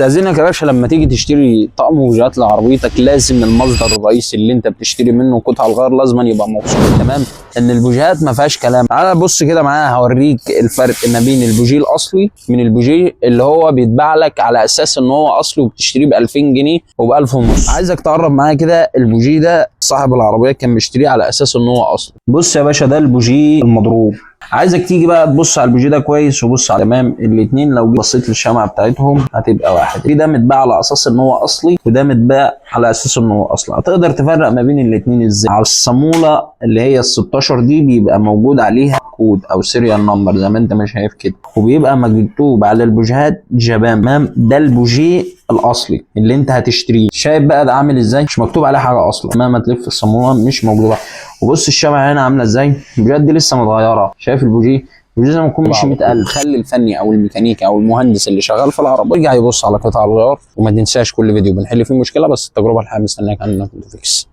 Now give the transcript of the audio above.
استاذنك يا باشا، لما تيجي تشتري طقم بوجيهات لعربيتك لازم المصدر الرئيسي اللي انت بتشتري منه قطع الغيار لازم يبقى موثوق، تمام؟ ان البوجيهات ما فيهاش كلام. تعالى بص كده معايا، هوريك الفرق ما بين البوجيه الاصلي من البوجيه اللي هو بيتباع لك على اساس ان هو اصلي وبتشتريه ب 2000 جنيه وب 1000 ونص. عايزك تقرب معايا كده، البوجيه ده صاحب العربية كان مشتريه على اساس ان هو اصلي. بص يا باشا، ده البوجيه المضروب. عايزك تيجي بقى تبص على البوجيه ده كويس وبص على، تمام؟ الاثنين لو بصيت للشمعه بتاعتهم هتبقى واحد. ده متباع على اساس ان هو اصلي، وده متباع على اساس ان هو اصلي. هتقدر تفرق ما بين الاثنين ازاي؟ على الصاموله اللي هي ال 16 دي بيبقى موجود عليها كود او serial number زي ما انت ما شايف كده، وبيبقى مكتوب على البوجيهات Japan، تمام؟ ده البوجيه الاصلي اللي انت هتشتريه. شايف بقى ده عامل ازاي؟ مش مكتوب عليه حاجة اصلا، مهما تلف الصاموله مش موجودة. وبص الشمعة هنا عامله ازاي، البوجيهات دي لسه متغيرة. شايف البوجيه؟ البوجيه زي ما يكون مشي 100000. خلي الفني او الميكانيكي او المهندس اللي شغال في العربية يرجع يبص على قطع الغيار. وما تنساش كل فيديو بنحل فيه مشكلة، بس التجربة الحقيقية مستنياك عندنا في فيكس.